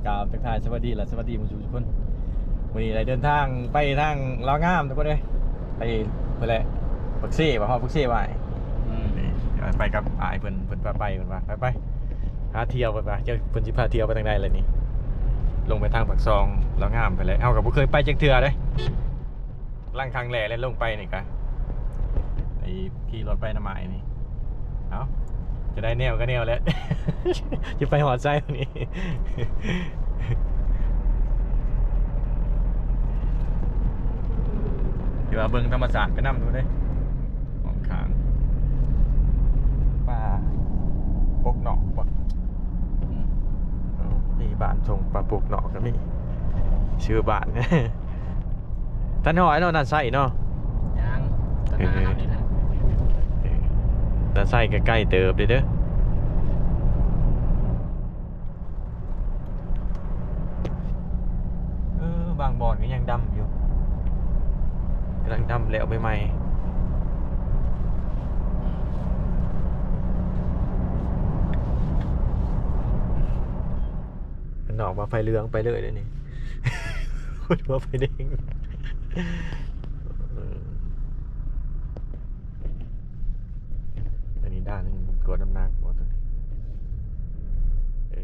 ກ່າວທັກທາຍສະຫວັດດີ ແລະ ສະຫວັດດີໝູ່ສູ່ທຸກຄົນ. ມື້ນີ້ໄດ້ເດີນທາງໄປທາງລາວງາມ ທຸກຄົນເອີຍ, ໄປພຸ້ນແຫຼະ ປາກເຊ ວ່າຮອດປາກເຊວ່າ. ອືມ ໄປກັບອ້າຍເພິ່ນ ເພິ່ນພາໄປ ເພິ່ນວ່າໄປໆ ພາທ່ຽວ ເພິ່ນວ່າ ເຈົ້າ ເພິ່ນຊິພາທ່ຽວໄປທາງໃດລະນີ້. ລົງໄປທາງປາກຊ່ອງລາວງາມໄປແຫຼະ, ເຮົາກໍບໍ່ເຄີຍໄປຈັກເທື່ອເດ້. ຫຼັງຄັ້ງແລກແລ້ວລົງໄປນີ້ກະ ໄອ້ຂີ່ລົດໄປນຳອ້າຍນີ້. ເອົ້າ ຈະໄດ້ແນວກໍແນວແຫຼະ ຈະໄປຮອດໃສນີ້. ຖືວ່າເບິ່ງທຳມະຊາດໄປນຳຢູ່ເດ້ ຫ້ອງຂ້າງປ່າປົກນອກບໍ່. ອືມ ເອີ ມີບ້ານຊົງປ່າປົກນອກກໍມີ ຊື່ບ້ານ ທັນຮອດເນາະ ນາໄຊເນາະ. ຍັງ ເອີ ນາໄຊກໍໃກ້ເຕີບເດ້ເດີ. ເອີ ບາງບ່ອນກໍຍັງດຳຢູ່ ກຳລັງດຳແລ້ວໃໝ່ໆ. ນອກວ່າໄຟເຫຼືອງໄປເລີຍເດ້ນີ້ ບໍ່ໄຟແດງ. ອັນນີ້ດ່ານກວດນ້ຳໜັກບໍ່ຕົວນີ້? ເອີ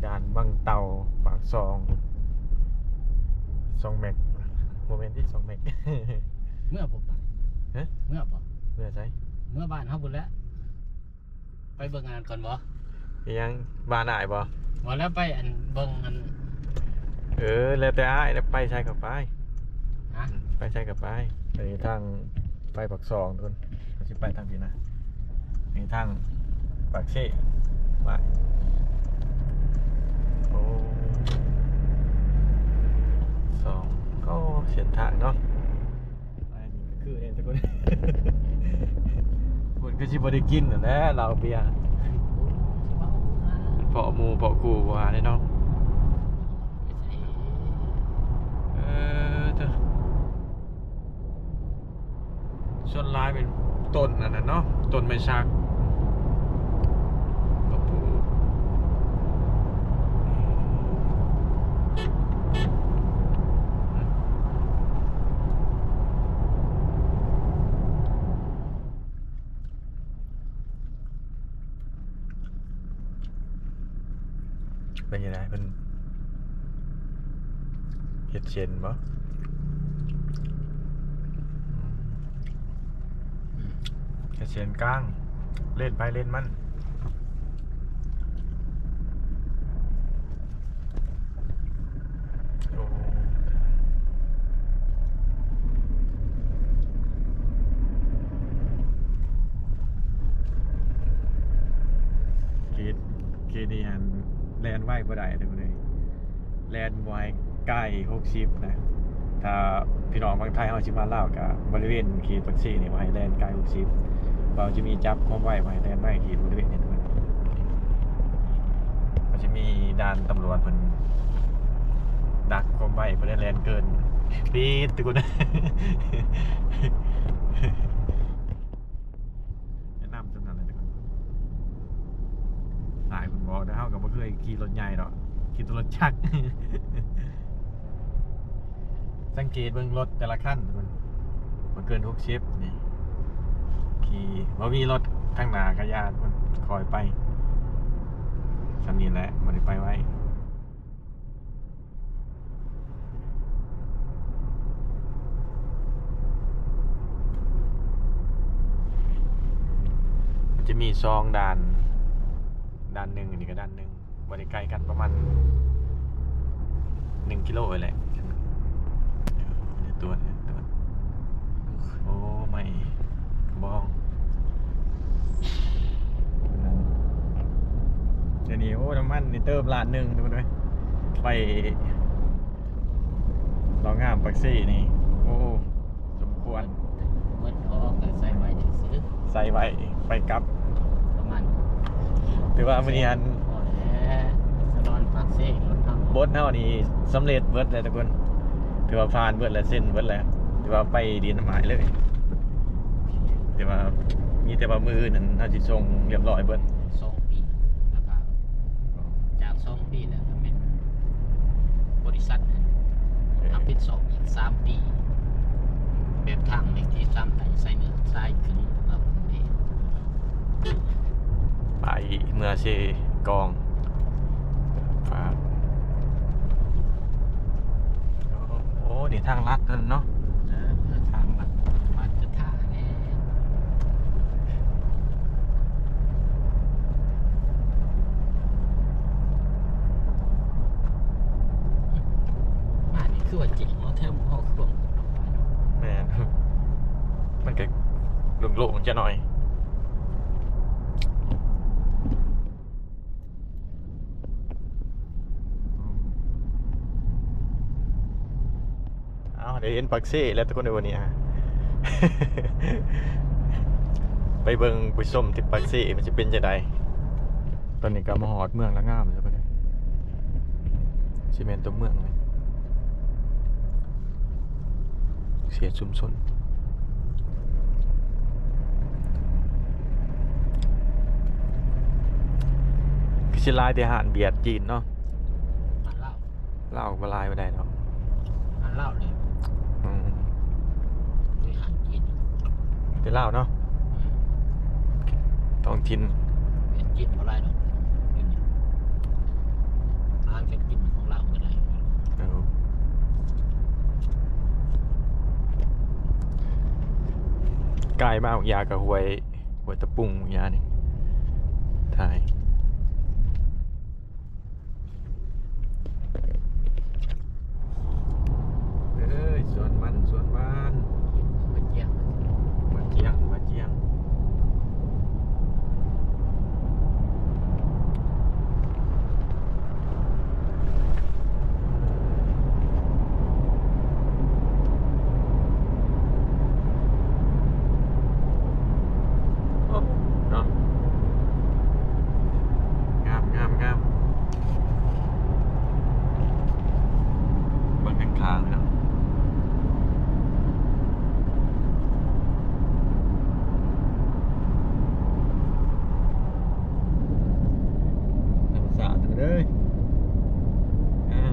ດ່ານວັງເຕົ່າ ປາກຊ່ອງ ຊ່ອງແມັກ ບໍ່ແມ່ນຕິ ຊ່ອງແມັກ. ເມືອບໍ່ປະ? ຮະ? ເມືອບໍ່? ເມືອໃສ? ເມືອບ້ານເຮົາພຸ້ນແຫຼະ. ໄປເບິ່ງອັນນັ້ນກ່ອນບໍ່? ອີຫຍັງ? ບ້ານອ້າຍບໍ່? ບໍ່ແລ້ວ ໄປອັນເບິ່ງອັນ ເອີ ແລ້ວແຕ່ອ້າຍ ແລ້ວໄປໃສກໍໄປ. ຮະ? ໄປໃສກໍໄປ. ໄປທາງ ໄປປາກຊ່ອງພຸ້ນ ເຮົາຊິໄປທາງພີ້ນະ. ນີ້ທາງປາກເຊ ໄປ ໂອ້ ສອງ ໂອ້ ເສັ້ນທາງເນາະ. ອັນນີ້ກໍຄືເດ້ທຸກຄົນ ເພິ່ນກໍຊິບໍ່ໄດ້ກິນຫັ້ນແຫຼະ ເຫຼົ້າເບຍ ເພາະໝູ່ເພາະຄູ່ວ່າເດ້ເນາະ. ເອີ ເດີ ສ່ວນຫຼາຍເປັນຕົ້ນອັນນັ້ນເນາະ ຕົ້ນໄມ້ສັກ ກໍປູກ. ເປັນຈັ່ງໃດ ເພິ່ນເຮັດເຊັ່ນບໍ່? ເຮັດເຊັ່ນກາງ ເລນໃຜເລນມັນ. ໂອ້ ເຂດ ເຂດນີ້ຫັ້ນແລ່ນໄວບໍ່ໄດ້ເດີ ແລ່ນບໍ່ໃຫ້ກາຍຫົກສິບນະ. ຖ້າພີ່ນ້ອງຝັ່ງໄທເຮົາຊິມາລາວ ກະບໍລິເວນເຂດປາກເຊນີ້ ບໍ່ໃຫ້ແລ່ນກາຍຫົກສິບ ເພາະວ່າຈະມີຈັບຄວາມໄວ ບໍ່ໃຫ້ແລ່ນໄວເຂດບໍລິເວນນີ້. ມັນຈະມີດ່ານຕຳຫຼວດເພິ່ນດັກຄວາມໄວ ບໍ່ໃຫ້ແລ່ນເກີນປີດ ທຸກຄົນ. ແນະນຳສ່ຳນັ້ນແຫຼະທຸກຄົນ. ຫຼາຍຄົນບອກ ແຕ່ເຮົາກໍບໍ່ເຄີຍຂີ່ລົດໃຫຍ່ດອກ ຂີ່ແຕ່ລົດຈັກ. ສັງເກດເບິ່ງລົດແຕ່ລະຄັນ ບໍ່ເກີນຫົກສິບນີ້ ຂີ່ ບໍ່ມີລົດທາງໜ້າກໍຢ່າ ຄ່ອຍໄປ ສ່ຳນີ້ແຫຼະ ບໍ່ໄດ້ໄປໄວ. ມັນຈະມີສອງດ່ານ ດ່ານໜຶ່ງ ອັນນີ້ກໍດ່ານໜຶ່ງ ບໍ່ໄດ້ໄກກັນ ປະມານໜຶ່ງກິໂລນີ້ແຫຼະ. ຕົວະ ຕົວະ ໂອ້ ໄມ້ກະບອງ ດຽວນີ້ ໂອ້ ນ້ຳມັນນີ້ເຕີມລ້ານໜຶ່ງ ທຸກຄົນເອີຍ. ໄປລາວງາມປາກເຊນີ້ ໂອ້ ສົມຄວນ ໝົດອອກກໍໃສ່ໄວ້ຊື່ ໃສ່ໄວ້ໄປກັບ ປະມານ ຖືວ່າມື້ນີ້ຫັ້ນ ພໍແລ້ວ ສະຫຼອນປາກເຊ ລົດເຮົາ ບົດເຮົານີ້ສຳເລັດເບິດແລ້ວທຸກຄົນ ຖືວ່າຜ່ານເບິດແລ້ວ ເຊັນເບິດແລ້ວ. ວ່າໄປດິນນ້ຳອ້າຍເລີຍ ແຕ່ວ່າ ມີແຕ່ວ່າມື້ອື່ນນັ້ນເຮົາຊິສົ່ງຮຽບຮ້ອຍເບິດ ສອງປີ ແລ້ວກໍຈາກສອງປີແລ້ວກໍແມ່ນບໍລິສັດຮັບຜິດຊອບອີກສາມປີ ແບບທາງເລກທີສາມໄດ້ໃສ່ເນື້ອຊາຍຂຶ້ນມາເບິ່ງເດ້. ໄປເມືອເຊກອງ ຝາກ ໂອ້ ນີ້ທາງລັດນັ້ນເນາະ ເອີ ທາງລັດ ມັນຈະທ່າແນ່ ມານີ້ຄືວ່າເຈັບເນາະ ແຖວເຮົາຄືວ່າ ແມ່ນ ມັນກໍໂລ່ງໆ ຈັກໜ້ອຍ. ເອົາ ໄດ້ເຫັນປາກເຊແລ້ວທຸກຄົນເອີຍ ມື້ນີ້ ໄປເບິ່ງໄປຊົມທີ່ປາກເຊ ມັນຊິເປັນຈັ່ງໃດ. ຕອນນີ້ກໍມາຮອດເມືອງລະງາມແລ້ວ ຊິແມ່ນຕົວເມືອງເລີຍ. ເຂດຊຸມຊົນ ຄືຊິຫຼາຍແຕ່ຮ້ານບຽດຈີນເນາະ ຮ້ານລາວ ລາວບໍ່ຫຼາຍປານໃດດອກ ຮ້ານລາວນີ້ ອືມ ມີຮ້ານຈີນ ແຕ່ລາວເນາະ ອືມ ທ້ອງຖິ່ນ ເປັນຈີນບໍ່ຫຼາຍດອກ ຢູ່ນີ້ ອາຫານການກິນຂອງລາວເບິດຫຼາຍ ເອີ ກາຍມາບັກຢ່າກໍຫ້ວຍ ຫ້ວຍຕະປຸງບັກຢ່ານີ້ ຖ່າຍ ເອີຍ ສວນມັນ ສວນມັນ ມາຈຽງ ມາຈຽງ ມາຈຽງ. ໂອ້ ເນາະ ງາມ ງາມ ງາມ ເບິ່ງຂ້າງໆ ເນາະ. ທຳມະຊາດເດີ ອ່າ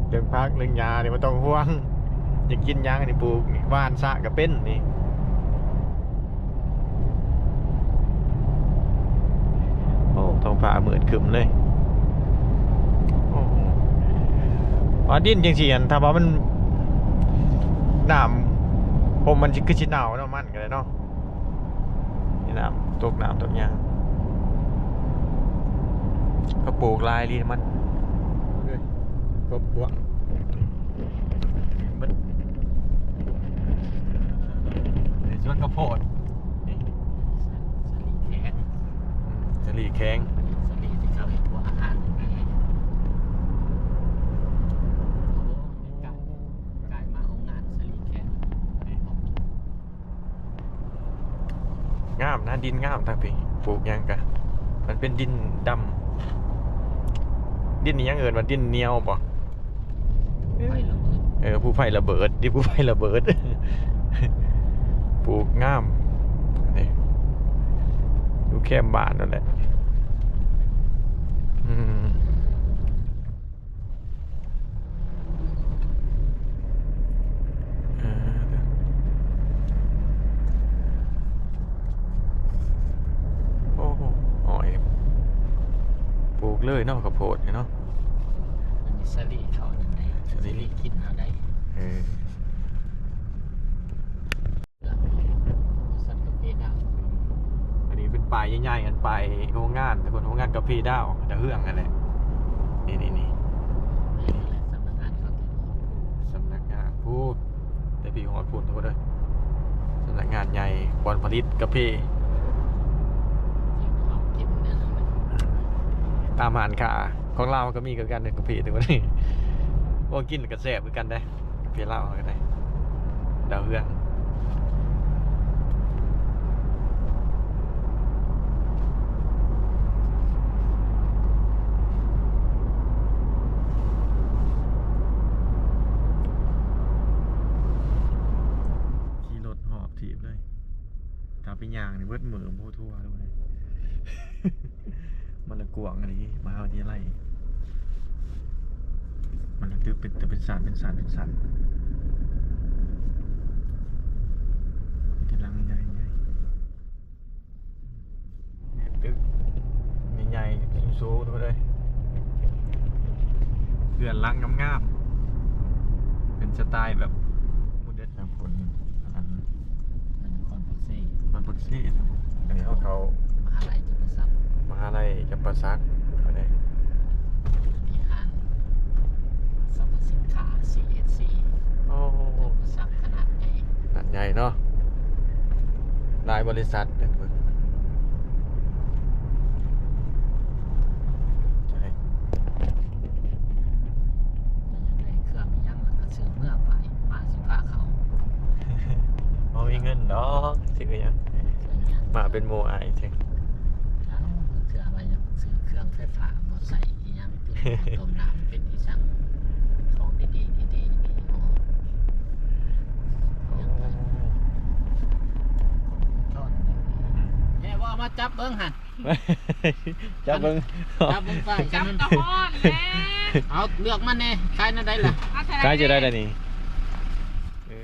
ເລື່ອງຜັກເລື່ອງຫຍ້ານີ້ບໍ່ຕ້ອງຫ່ວງ ຢາກກິນຫຍັງນີ້ປູກ ຫວ່ານຊະກໍເປັນນີ້. ໂອ້ ທ້ອງຟ້າມືດຄຶ້ມເລີຍ ໂອ້ ວ່າດິນຈັ່ງຊີ້ຫັ້ນ ຖ້າວ່າມັນ ນ້ຳ ພົມມັນຊິຄືຊິເນົ່າເນາະ ມັນກໍໄດ້ເນາະ ມີນ້ຳຕົກ ນ້ຳຕົກຫຍັງ ເຂົາປູກຫຼາຍອີ່ຫຼີມັນ ເອີຍ ຄອບຄົວ ເບິດ ໃນສວນເຂົ້າໂພດນີ້ ສາລີແຂງ ອືມ ສາລີແຂງ ສາລີທີ່ເຂົາເຮັດພວກອາຫານ ກາຍ ກາຍມາໂຮງງານສາລີແຂງ ນີ້ ງາມນະ ດິນງາມທາງພີ້ ປູກຫຍັງກະ ມັນເປັນດິນດຳ ດິນອີ່ຫຍັງເອີ້ນວ່າດິນໜຽວບໍ? ໄຟລະເບີດ ເອີ ພູໄຟລະເບີດ ດິນພູໄຟລະເບີດ ປູກງາມ ນີ້ ຢູ່ແຄມບ້ານນັ້ນແຫຼະ ອືມ. ອ່າ ໂອ້ ອ້ອຍ ປູກເລີຍເນາະ ເຂົ້າໂພດນີ້ເນາະ ອັນນີ້ສາລີເຂົານັ້ນໄດ໋ ສາລີ ສາລີກິນເອົາໄດ໋ ເອີ. ອັນນີ້ເປັນປ້າຍໃຫຍ່ໆ ອັນປ້າຍໂຮງງານ ທຸກຄົນ ໂຮງງານກາເຟດາວ ດາວເຮືອງຫັ້ນແຫຼະ ນີ້ໆ ນີ້ ສຳນັກງານເຂົາ ສຳນັກງານພຸ້ນ ແຕ່ພີ້ຮອດພຸ້ນ ທຸກຄົນເອີຍ ສຳນັກງານໃຫຍ່ ບ່ອນຜະລິດກາເຟ ຕາມຮ້ານຄ້າຂອງລາວກໍມີຄືກັນ ກາເຟ ທຸກຄົນ ໂອ້ ກິນກໍແຊບຄືກັນເດ້. ເພລາວເຮົາກໍໄດ້ ດາວເຮືອງ. ໂອ້ ຍ່າງນີ້ເບິດມື້ບໍ່ທົ່ວເລີຍ ມັນລະກວ້າງອີ່ຫຼີ ມະຫາວິທະຍາໄລ ມັນລະຕຶກເປັນ ເປັນຊັ້ນ ເປັນຊັ້ນ ເປັນຊັ້ນ ເປັນຫຼັງໃຫຍ່ໆ ຕຶກໃຫຍ່ໆ ສູງໆ ພຸ້ນເດ້ ເຮືອນຫຼັງງາມໆ ເປັນສະໄຕແບບໂມເດີນ ທາງພຸ້ນ ອັນນັ້ນ ນະຄອນປາກເຊ ນະຄອນປາກເຊ ອັນນີ້ເຮົາເຂົ້າມະຫາໄລຈຳປາສັກ ມະຫາໄລຈຳປາສັກ ເຂົ້າໄດ້ ມີຮ້ານສັບພະສິນຄ້າ ຊີເອັດຊີ ໂອ້ ຈຳປາສັກ ຂະໜາດໃຫຍ່ ຂະໜາດໃຫຍ່ເນາະ ຫຼາຍບໍລິສັດເດ້ ເບິ່ງ ຢາກໄດ້ເຄື່ອງອີ່ຫຍັງລະກະຊື້ເມືອໄປ ມາຊິພາເຂົ້າ ບໍ່ມີເງິນດອກ ຊື້ຫຍັງ ມາເປັນໝູ່ອ້າຍແທ້ ເອົາ ເທື່ອວ່າຢາກຊື້ເຄື່ອງໄຟຟ້າ ບໍ່ໃສ່ອີ່ຫຍັງ ຕົ້ມນ້ຳເປັນອີ່ຫຍັງ ຂອງດີໆ ດີໆ ມີບໍ່ ແມ່ບໍ່ ມາຈັບເບິ່ງຫັ້ນ ຈັບເບິ່ງ ຈັບເບິ່ງໄຟ ຈັບຕະຮອນແຫຼະ ເອົາ ເລືອກມາແດ່ ຂາຍແນວໃດລະ ຂາຍຈັ່ງໃດລະນີ້ ເອີ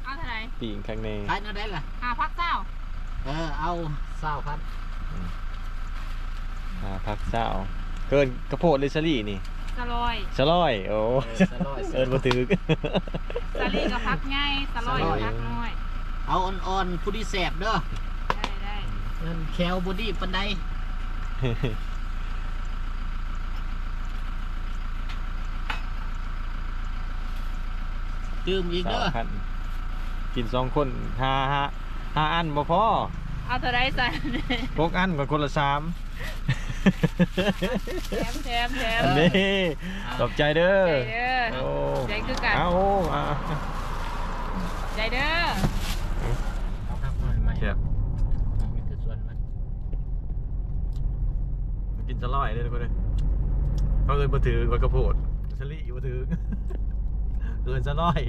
ເອົາເທົ່າໃດ ປີ້ງຄັກແນ່ ຂາຍແນວໃດລະ ຫ້າພັກຊາວ ເອີ ເອົາ ຊາວພັນ ອືມ ຫ້າພັກຊາວ ເອີ້ນກະໂພດຫຼືສາລີນີ້ ສະລອຍ ສະລອຍ ໂອ້ ເອີ ສະລອຍ ເອີ້ນບໍ່ຖືກ ສາລີກະຜັກໃຫຍ່ ສະລອຍກະຜັກນ້ອຍ ເອົາອ່ອນໆ ຜູ້ດີແຊບເດີ ໄດ້ໆ ເອີ້ນແຄວບໍ່ດີປານໃດ ຕື່ມອີກເດີ ຊາວພັນ ກິນສອງຄົນ ຫ້າ ຫ້າ ຫ້າອັນບໍ່ພໍ ເອົາເທົ່າໃດຊັ້ນ ຫົກອັນກໍຄົນລະສາມ ແຖມ ແຖມ ແຖມ ນີ້ ຂອບໃຈເດີ ຂອບໃຈເດີ ໂອ້ ຂອບໃຈຄືກັນ ເອົາ ຂອບໃຈເດີ ເອົາ ແຊບ ມີແຕ່ສວນມັນ ກິນສະຫຼອຍເດ້ທຸກຄົນເດ້ ເຂົາເອີ້ນບໍ່ຖືກວ່າກະໂພດ ສາລີບໍ່ຖືກ ເອີ້ນສະຫຼອຍ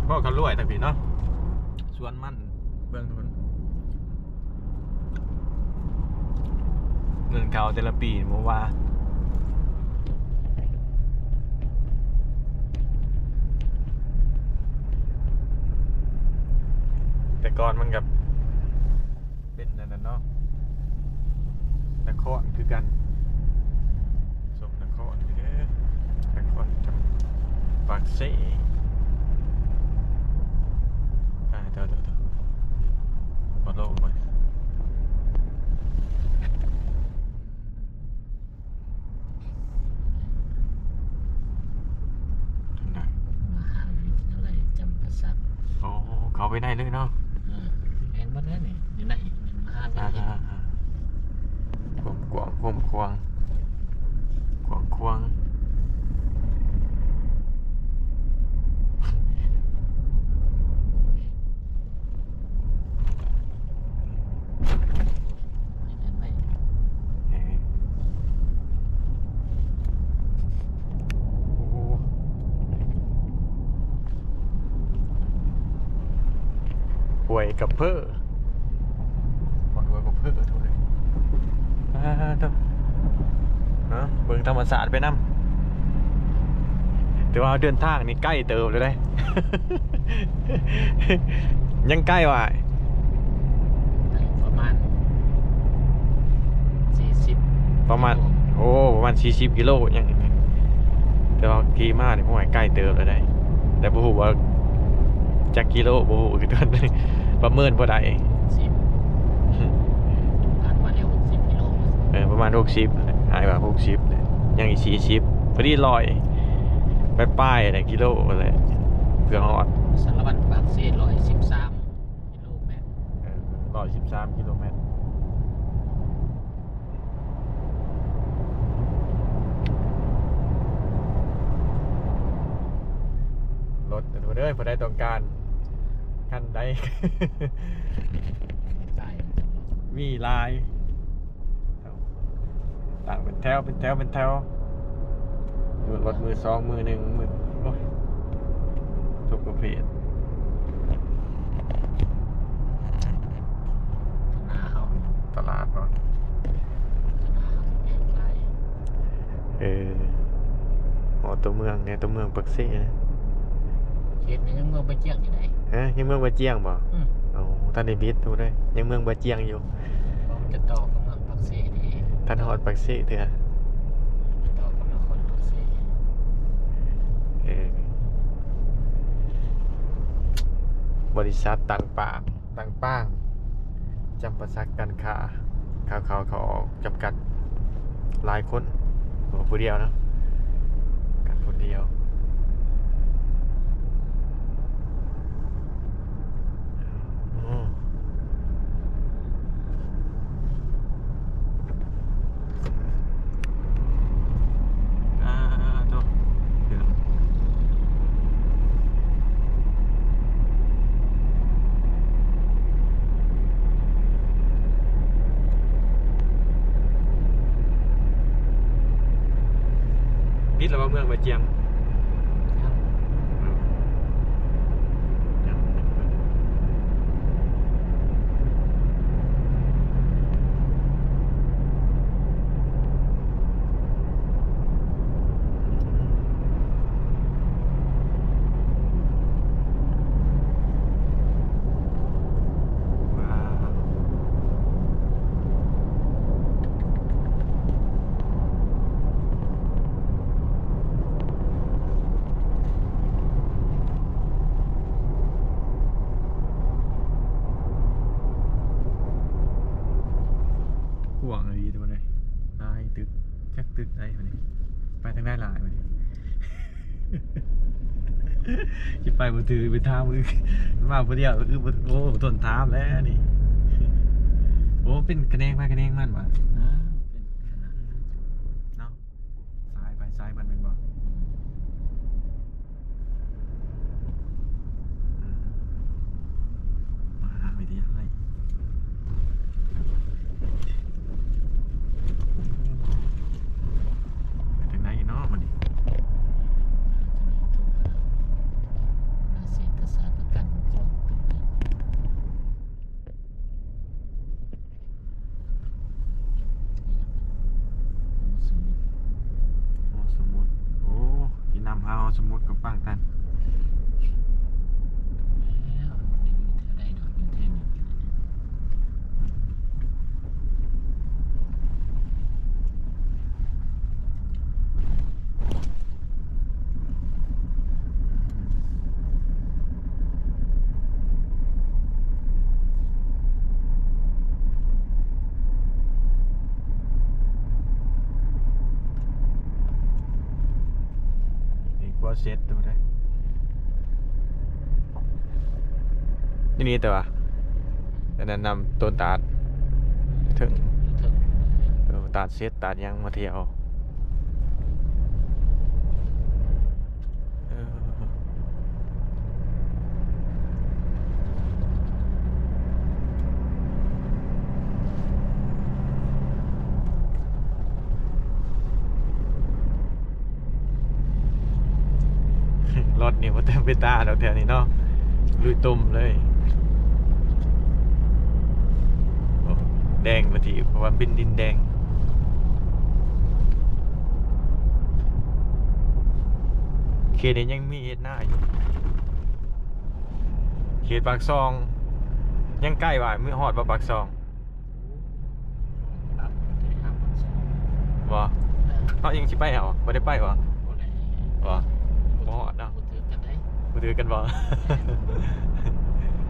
ເວົ້າເຂົາລວຍທາງພີ້ເນາະ ສວນມັນ ເບິ່ງທຸກຄົນ ເງິນເຂົາແຕ່ລະປີບໍ່ວ່າ ແຕ່ກ່ອນມັນກະເປັນອັນນັ້ນເນາະ ນະຄອນຄືກັນ ສົມນະຄອນຢູ່ເດີ ນະຄອນຈຳປາສັກ ຕາຍ ໂຕ ໂຕ ໂຕ ບໍ່ໂລກ ມະຫາວິທະຍາໄລຈຳປາສັກ ໂອ້ ເຂົ້າໄປໃນເລີຍເນາະ ເອີ ແມ່ນໝົດແລ້ວນີ້ ຢູ່ໃນ ແມ່ນມະຫາວິທະຍາໄລ ອ່າ ກວ້າງໆ ກວ້າງຂວາງ ກວ້າງຂວາງ. ຫ້ວຍກະເພີ ຮອດຫ້ວຍກະເພີທຸກຄົນເອີຍ ອ່າ ເນາະ ເບິ່ງທຳມະຊາດໄປນຳ ແຕ່ວ່າເດີນທາງນີ້ໄກເຕີບເລີຍເດ້ ຍັງໄກວ່າ ປະມານສີ່ສິບ ປະມານ ໂອ້ ປະມານສີ່ສິບກິໂລຍັງ ແຕ່ວ່າຂີ່ມານີ້ ໂອ້ຍ ໄກເຕີບແລ້ວໄດ໋ ແຕ່ບໍ່ຮູ້ວ່າຈັກກິໂລ ບໍ່ຮູ້ຄືກັນ ປະເມີນບໍ່ໄດ້ ຫົກສິບ ຜ່ານມາແລ້ວຫົກສິບກິໂລ ເອີ ປະມານຫົກສິບ ອ້າຍວ່າຫົກສິບ ຍັງອີກສີ່ສິບ ພໍດີຮ້ອຍປາຍໆແຫຼະ ກິໂລແຫຼະ ເກືອບຮອດ ສາລະວັນປາກເຊ ຮ້ອຍສິບສາມກິໂລແມັດ ເອີ ຮ້ອຍສິບສາມກິໂລແມັດ. ລົດເດີ ຜູ້ໃດຕ້ອງການຄັນໃດ ມີຫຼາຍ ຕັ້ງເປັນແຖວ ເປັນແຖວ ເປັນແຖວ ມີລົດມືສອງ ມືໜຶ່ງ ມື ໂອ້ຍ. ປະເພດ ທະນາເຮົາ ຕະຫຼາດເນາະ ທະນາເຮົາແມ່ນຫຼາຍ ເອີ ຮອດຕົວເມືອງແດ່ ຕົວເມືອງປາກເຊນະ ເຂດນີ້ຍັງເມືອງບາຈຽງຢູ່ໃດ໋ ຮະ ຍັງເມືອງບາຈຽງບໍ່? ອືມ ໂອ້ ທັນໄດ້ບິດຢູ່ເດ້ ຍັງເມືອງບາຈຽງຢູ່ ເພາະມັນຈະຕໍ່ກັບເມືອງປາກເຊນີ້ ທັນຮອດປາກເຊເທື່ອ ຈະຕໍ່ກັບນະຄອນປາກເຊ ເອີ ບໍລິສັດຕັງປາງ ຕັງປາງ ຈຳປາສັກ ການຄ້າ ເຂົ້າໆ ເຂົ້າອອກ ຈຳກັດ ຫຼາຍຄົນ ບໍ່ວ່າຜູ້ດຽວເນາະ ກັນຄົນດຽວ ໂອ້ ອ່າ ໂທ້ ປິດແລ້ວບໍ່ ເມືອງບາຈຽງ? ຍັງ ຍັງ ກວ້າງອີ່ຫຼີເດ້ ຫຼາຍຕຶກ ຈັກຕຶກໃດບັດນີ້ ໄປທາງໃດຫຼາຍບັດນີ້ ຊິໄປບໍ່ຖືກ ໄປຖາມອີກ ມາຜູ້ດຽວຄືບໍ່ ໂອ້ ທົນຖາມແລ້ວນີ້ ໂອ້ ເປັນຂະແໜງໃຜຂະແໜງມັນຫວາ ເປັນ ເນາະ ສາຍໃຜສາຍມັນແມ່ນບໍ່? ອືມ ມະຫາວິທະຍາໄລ ໄປທາງໃດເນາະບັດນີ້? ເສດຖະສາດ ການປົກຄອງ ຫໍສະໝຸດ ໂອ້ ທີ່ນຳພາຫໍສະໝຸດກັບປາງຕັນ ອີກບໍ່ເສັດໂຕໃດ ນີ້ ນີ້ແຕ່ວ່າ ອັນນັ້ນນຳຕົ້ນຕາດ ເທິງ ເອີ ຕາດເສັດ ຕາດຫຍັງມາທ່ຽວ ເອີ ລົດນີ້ບໍ່ເຕັມໄປຕາດອກແຖວນີ້ເນາະ ລຸຍຕົມເລີຍ ໂອ້ ແດງວ່າຕິ ເພາະວ່າເປັນດິນແດງ ເຂດນີ້ຍັງມີເຮັດນາຢູ່ ເຂດປາກຊ່ອງ ຍັງໃກ້ວ່າ ມື້ຮອດວ່າປາກຊ່ອງ ບໍ່ ເຮົາຍັງຊິໄປເອົາ ບໍ່ໄດ້ໄປບໍ່? ບໍ່ໄດ້ ບໍ່ ບໍ່ຮອດເນາະ ບໍ່ຖືກກັນໄດ໋ ບໍ່ຖືກກັນບໍ່?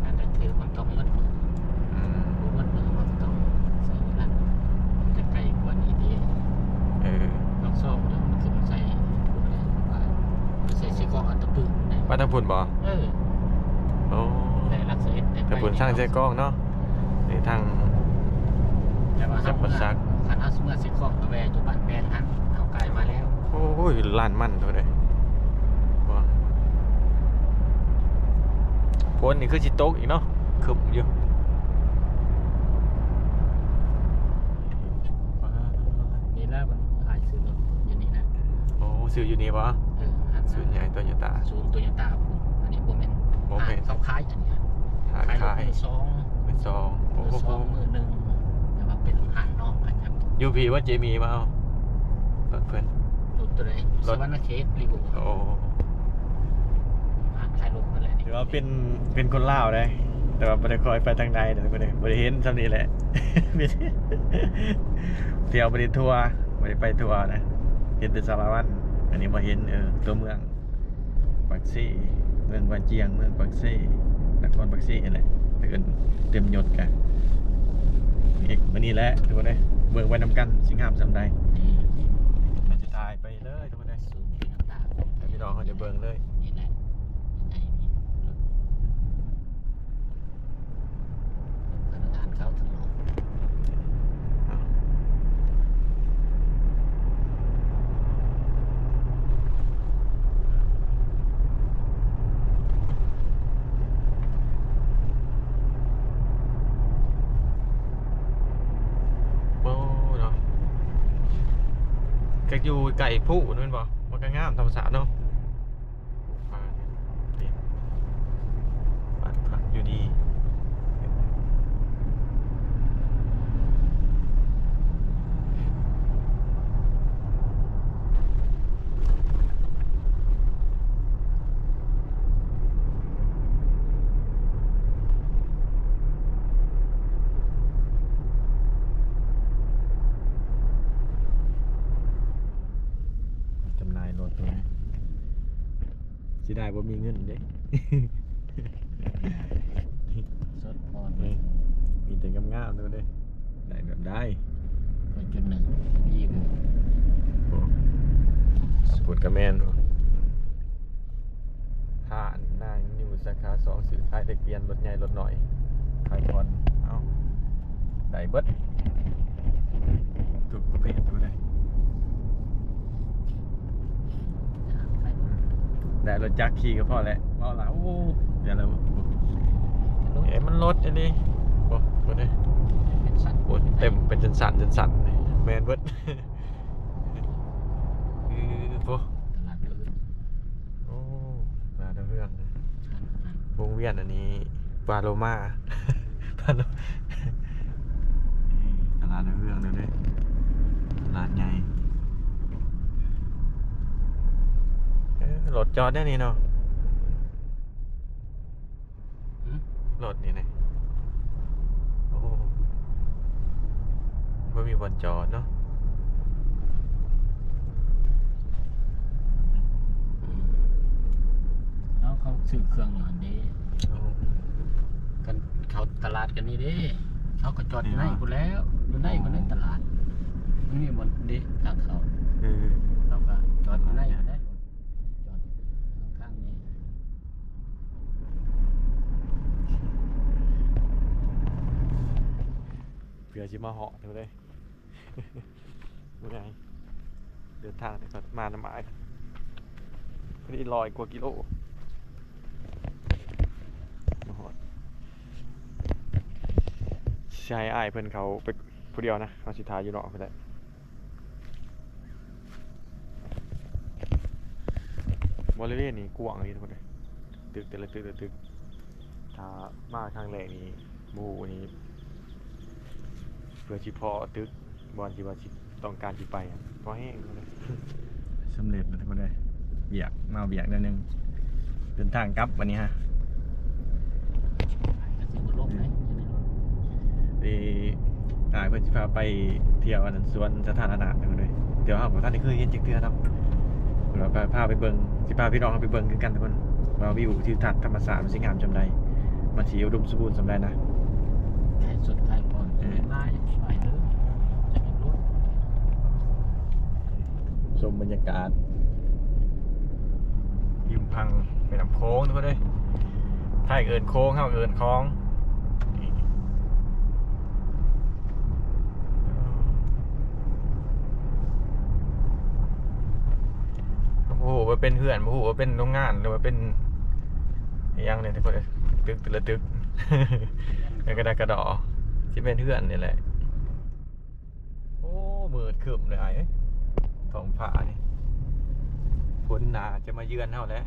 ອັນໃດຖືກມັນຕ້ອງໝົດມື້ ອືມ ບໍ່ໝົດມື້ມັນຕ້ອງໃຊ້ເວລາ ມັນຈະໄກກວ່ານີ້ເດ້ ເອີ ປາກຊ່ອງເດີ ມັນຂຶ້ນໃສ່ ໃສ່ເຊກອງອັດຕະປື ໄປທາງພຸ້ນບໍ່? ເອີ ໂອ້ ແຕ່ຫຼັກສິບເອັດ ໄປທາງພຸ້ນ ທາງເຊກອງເນາະ ນີ້ທາງ ແຕ່ວ່າ ຈຳປາສັກ ຄັນເຮົາຊິເມືອເຊກອງ ກໍແວ່ຢູ່ບ້ານແປງຫັ້ນ ເຮົາໃກ້ມາແລ້ວ ໂອ້ຍ ລ້ານມັນໂຕໃດ ຝົນນີ້ຄືຊິຕົກອີກເນາະ ຄຶ້ມຢູ່ ນີ້ລະ ອ້າຍຊື້ລົດຢູ່ນີ້ນະ ໂອ້ ຊື້ຢູ່ນີ້ບໍ່? ເອີ ຫັ້ນນະ ສູນໃຫຍ່ໂຕໂຍຕ້າ ສູນໂຕໂຍຕ້າ ອັນນີ້ ບໍ່ແມ່ນ ບໍ່ແມ່ນ ຮ້ານເຂົາຂາຍອັນນີ້ ຮ້ານຂາຍ ຂາຍລົດມືສອງ ມືສອງ ໂອ້ ມືສອງ ໂຫ ມືໜຶ່ງ ແຕ່ວ່າເປັນຮ້ານນ້ອງເຂົາເຈົ້າ ຢູ່ພີ້ວ່າເຈມີມາເອົາລົດເພິ່ນ ລົດໂຕໃດ? ລົດ ສະຫວັນນະເຂດ ຣີໂວ ໂອ້ ຮ້ານຂາຍລົດນັ້ນແຫຼະ ຖືວ່າເປັນ ເປັນຄົນລາວເດ້ ແຕ່ວ່າບໍ່ໄດ້ຄ່ອຍໄປທາງໃດເດ້ ບໍ່ໄດ້ ບໍ່ໄດ້ເຫັນຊ່ຳນີ້ແຫຼະ ທ່ຽວບໍ່ໄດ້ທົວ ບໍ່ໄດ້ໄປທົວນະ ເຫັນແຕ່ສາລະວັນ ອັນນີ້ມາເຫັນ ເອີ ຕົວເມືອງ ປາກເຊ ເມືອງບາຈຽງ ເມືອງປາກເຊ ນະຄອນປາກເຊຫັ້ນແຫຼະ ເອີ້ນເຕັມຍົດກະ ນີ້ ມື້ນີ້ແຫຼະທຸກຄົນເອີຍ ເບິ່ງໄວ້ນຳກັນ ຊິງາມສ່ຳໃດ ເຮົາຈະຖ່າຍໄປເລີຍທຸກຄົນເອີຍ ໃຫ້ພີ່ນ້ອງເຮົາໄດ້ເບິ່ງເລີຍ ນີ້ແຫຼະ ໃນນີ້ ພະນັກງານເຂົາທາງນອກ ໂອ້ ເນາະ ກໍຢູ່ໃກ້ພູນັ້ນແມ່ນບໍ່? ມັນກໍງາມທຳມະຊາດເນາະ. ບ້ານພັກຢູ່ດີ ຈຳໜ່າຍລົດນີ້ ເສຍດາຍບໍ່ມີເງິນເດ້ ສົດອ່ອນ ເອີ ມີແຕ່ງາມໆ ເດີ ໄດ້ແບບໃດ ເປີດຈຸດໜຶ່ງ ອີ່ບໍ່ ໂອ້ ສະພຸດກະແມ່ນ ຖ້ານາງຢູ່ສາຂາສອງ ຊື້ຂາຍແລກປ່ຽນ ລົດໃຫຍ່ລົດນ້ອຍ ຂາຍຜ່ອນ ເອົ້າ ໄດ້ເບິດ ທຸກປະເພດ ເທົ່າໃດ ໄດ້ລົດຈັກຂີ່ກໍພໍແຫຼະ ເວົ້າຫຼາຍ ໂອ້ ແຕ່ລະ ເອະ ມັນລົດອັນນີ້ ບໍ່ ບໍ່ໄດ້ ເປັນສັນ ໂອ້ ເຕັມເປັນສັນໆ ແມ່ນເບິດ ຄື ໂອ້ ຕະຫຼາດດາວເຮືອງ ໂອ້ ຕະຫຼາດດາວເຮືອງ ວົງວຽນອັນນີ້ ປາໂລມາ ປາໂລ ຕະຫຼາດດາວເຮືອງເດີ ຕະຫຼາດໃຫຍ່ ເອີ ລົດຈອດແນວນີ້ເນາະ ຮຶ? ລົດນີ້ນະ ໂອ້ ບໍ່ມີບ່ອນຈອດເນາະ ເອົາ ເຂົາຊື້ເຄື່ອງຢູ່ຫັ້ນເດ້ ໂອ້ ຄັນເຂົ້າຕະຫຼາດກັນນີ້ເດ້ ເຂົາກໍຈອດຢູ່ໃນພຸ້ນແລ້ວ ຢູ່ໃນພຸ້ນແຫຼະຕະຫຼາດ ມັນມີບ່ອນເດ້ ທາງເຂົ້າ ເອີ ເຂົາກໍຈອດຢູ່ໃນພຸ້ນແຫຼະ ຈອດຂ້າງນີ້ ເພື່ອຊິມາເຫາະເທົ່າໃດ ເມື່ອຍ ເດີນທາງນີ້ກໍມານຳອ້າຍ ພໍດີຮ້ອຍກວ່າກິໂລ ມາຮອດ ຊິໃຫ້ອ້າຍເພິ່ນເຂົ້າໄປຜູ້ດຽວນະ ເຮົາຊິຖ້າຢູ່ນອກພຸ້ນແຫຼະ. ບໍລິເວນນີ້ກວ້າງອີ່ຫຼີທຸກຄົນເອີຍ ຕຶກແຕ່ລະຕຶກແຕ່ລະຕຶກ ຖ້າມາຄັ້ງແລກນີ້ບໍ່ຮູ້ນີ້ ເພື່ອຊິພໍ້ຕຶກບ່ອນທີ່ວ່າຊິຕ້ອງການຊິໄປ ພໍແຮງເລີຍ ສຳເລັດແລ້ວທຸກຄົນເອີຍ ວຽກ ມາວຽກໜ້ອຍໜຶ່ງ ເດີນທາງກັບບັດນີ້ຮະ ເອີ ອ້າຍເພິ່ນຊິພາໄປທ່ຽວອັນນັ້ນ ສວນສາທາລະນະເດີ ແຕ່ວ່າເຮົາບໍ່ທັນໄດ້ເຄີຍເຫັນຈັກເທື່ອເນາະ ແລ້ວກໍພາໄປເບິ່ງ ຊິພາພີ່ນ້ອງເຮົາໄປເບິ່ງຄືກັນທຸກຄົນ ວ່າວິວທິວທັດທຳມະຊາດມັນຊິງາມສ່ຳໃດ ມັນຊິອຸດົມສົມບູນສ່ຳໃດນະ ໃກ້ສຸດໃກ້ກ່ອນ ເອີ ຫຼາຍ ຫຼາຍເດີ ຈະເປັນລົດ ຊົມບັນຍາກາດ ລິມຝັ່ງແມ່ນ້ຳໂຂງທຸກຄົນເອີຍ ໄທເອີ້ນໂຂງ ເຮົາເອີ້ນຂອງ ບໍ່ຮູ້ວ່າເປັນເຮືອນ ບໍ່ຮູ້ວ່າເປັນໂຮງງານ ຫຼືວ່າເປັນອີ່ຫຍັງນີ້ທຸກຄົນເອີຍ ຕຶກແຕ່ລະຕຶກ ແລ້ວກໍໄດ້ກະດໍ ຊິແມ່ນເຮືອນນີ້ແຫຼະ. ໂອ້ ມືດຄຶ້ມເລີຍອ້າຍເອີຍ ທ້ອງຟ້ານີ້ ຝົນໜ້າຈະມາເຢືອນເຮົາແຫຼະ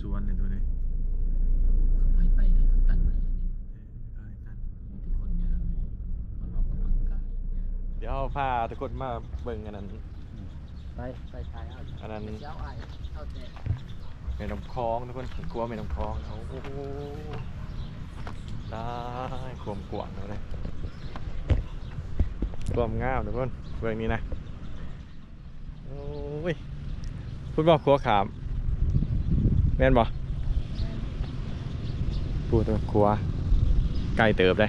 ສວນເລີຍໂຕນີ້ ເຂົາບໍ່ໃຫ້ໄປເດ້ ເຂົາຕັນໄວ້ເລີຍນີ້ ເອີ ຕັນ ມີແຕ່ຄົນຍ່າງ ເຂົາອອກກຳລັງກາຍ. ດຽວເຮົາພາທຸກຄົນມາເບິ່ງອັນນັ້ນ ໄປ ໄປຖ່າຍເອົາ ອັນນັ້ນ ດຽວຊິເອົາອ້າຍເອົາແຕ່ ແມ່ນ້ຳຂອງທຸກຄົນ ຂົວແມ່ນ້ຳຂອງ ໂອ້ໂຫ ຕາຍ ຄວາມກວ້າງເດ້ ຄວາມງາມທຸກຄົນ ເບິ່ງນີ້ນະ ໂອ້ຍ ພຸ້ນບໍ່ ຂົວຂ້າມ ແມ່ນບໍ່? ແມ່ນ ພຸ້ນ ຂົວ ໄກເຕີບເດ້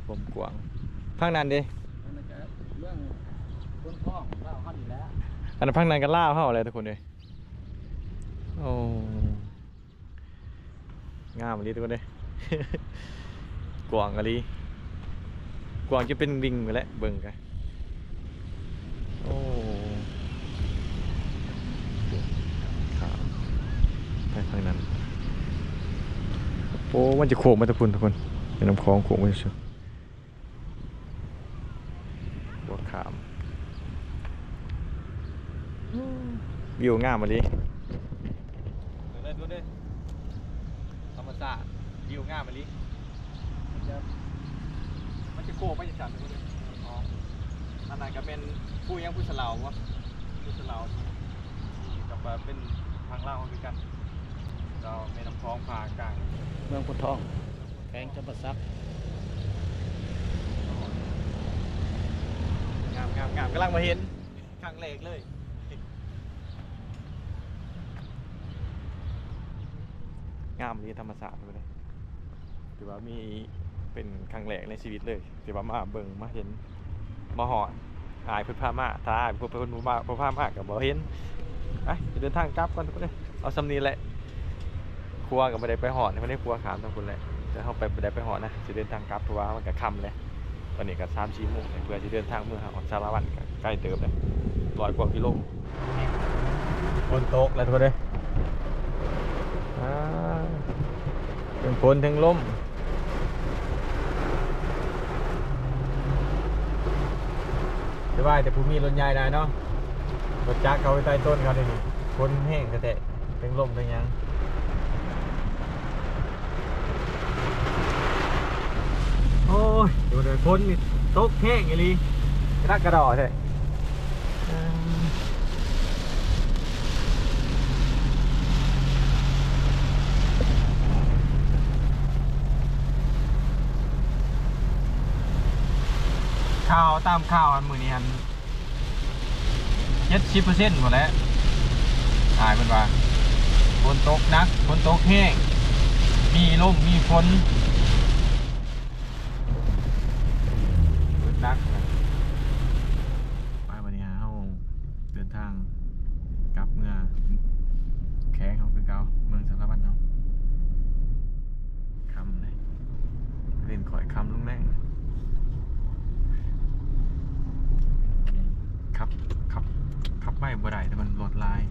ຄວາມກວ້າງ ທາງນັ້ນເດ້ ອັນນັ້ນກະເມືອງໂພນທອງ ລາວເຮົານີ້ແຫຼະ ອັນນັ້ນ ທາງນັ້ນກະລາວເຮົາແຫຼະທຸກຄົນເອີຍ. ໂອ້ ງາມອີ່ຫຼີທຸກຄົນເອີຍ ກວ້າງອີ່ຫຼີ ກວ້າງຈົນເປັນວິ່ງພຸ້ນແຫຼະ ເບິ່ງກະ ໂອ້ ຂ້າມໄປທາງນັ້ນ ໂອ້ ມັນຈະໂຄ້ງມາແຕ່ພຸ້ນທຸກຄົນ ແມ່ນ້ຳຂອງໂຄ້ງມາຊື່ໆ. ບົວຂາມ ວິວງາມອີ່ຫຼີ ເບິ່ງເດີທຸກຄົນເດີ ທຳມະຊາດ ວິວງາມອີ່ຫຼີ ມັນຈະ ມັນຈະໂຄ້ງໄປຈັ່ງຊັ້ນທຸກຄົນເດີ ອໍ ອັນນັ້ນກະແມ່ນພູຫຍັງ ພູສະເຫຼົາບໍ ພູສະເຫຼົາ ນີ້ກະເປັນທາງລາວຄືກັນ ລາວແມ່ນ້ຳຂອງຜ່າກາງ ເມືອງໂພນທອງ ແຂວງຈຳປາສັກ ງາມໆໆ ກຳລັງມາເຫັນຄັ້ງແລກເລີຍ ງາມອີ່ຫຼີ ທຳມະຊາດເລີຍ ຖືວ່າມີ ເປັນຄັ້ງແລກໃນຊີວິດເລີຍ ທີ່ວ່າມາເບິ່ງມາເຫັນ ມາຮອດ ອ້າຍເພິ່ນພາມາ ຖ້າອ້າຍເພິ່ນບໍ່ມາ ບໍ່ພາມາກະບໍ່ເຫັນ ໄປ ຊິເດີນທາງກັບກ່ອນທຸກຄົນເອີຍ ເອົາສ່ຳນີ້ແຫຼະ ຂົວກະບໍ່ໄດ້ໄປຮອດ ໄປໃນຂົວຂ້າມທາງພຸ້ນແຫຼະ ແຕ່ເຮົາໄປ ບໍ່ໄດ້ໄປຮອດນະ ຊິເດີນທາງກັບ ເພາະວ່າມັນກະຄ່ຳແລ້ວ ຕອນນີ້ກະສາມສີ່ໂມງ ເພື່ອຊິເດີນທາງເມືອ ຫາຮອດສາລະວັນ ກະໄກເຕີບເດ້ ຮ້ອຍກວ່າກິໂລ. ຝົນຕົກແລ້ວທຸກຄົນເອີຍ ອ່າ ເຖິງຝົນເຖິງລົມ ສະບາຍແຕ່ຜູ້ມີລົດໃຫຍ່ໄດ້ເນາະ ລົດຈັກເຂົາໄປໄຕ່ຕົ້ນເຂົາເດນີ້ ຝົນແຮງແທ້ໆ ເຖິງລົມເຖິງຫຍັງ. ໂອ້ຍ ໂດຍ ໂດຍ ຝົນນີ້ຕົກແຮງອີ່ຫຼີ ກະດັກກະດໍ້ແທ້ ຂ່າວ ຕາມຂ່າວ ອັນມື້ນີ້ຫັ້ນ ເຈັດສິບເປີເຊັນພຸ້ນແຫຼະ ອ້າຍເພິ່ນວ່າ ຝົນຕົກໜັກ ຝົນຕົກແຮງ ມີລົມ ມີຝົນ ຝົນໜັກ. ໄປ ບາດນີ້ເຮົາເດີນທາງກັບເມືອແຂວງເຮົາຄືເກົ່າ ເມືອງສາລະວັນເຮົາ ຄ່ຳເລີຍ ເວັນຄ່ອຍຄ່ຳລົງແລງ ຂັບ ຂັບ ຂັບໄວບໍ່ໄດ້ ແຕ່ມັນລົດຫຼາຍ.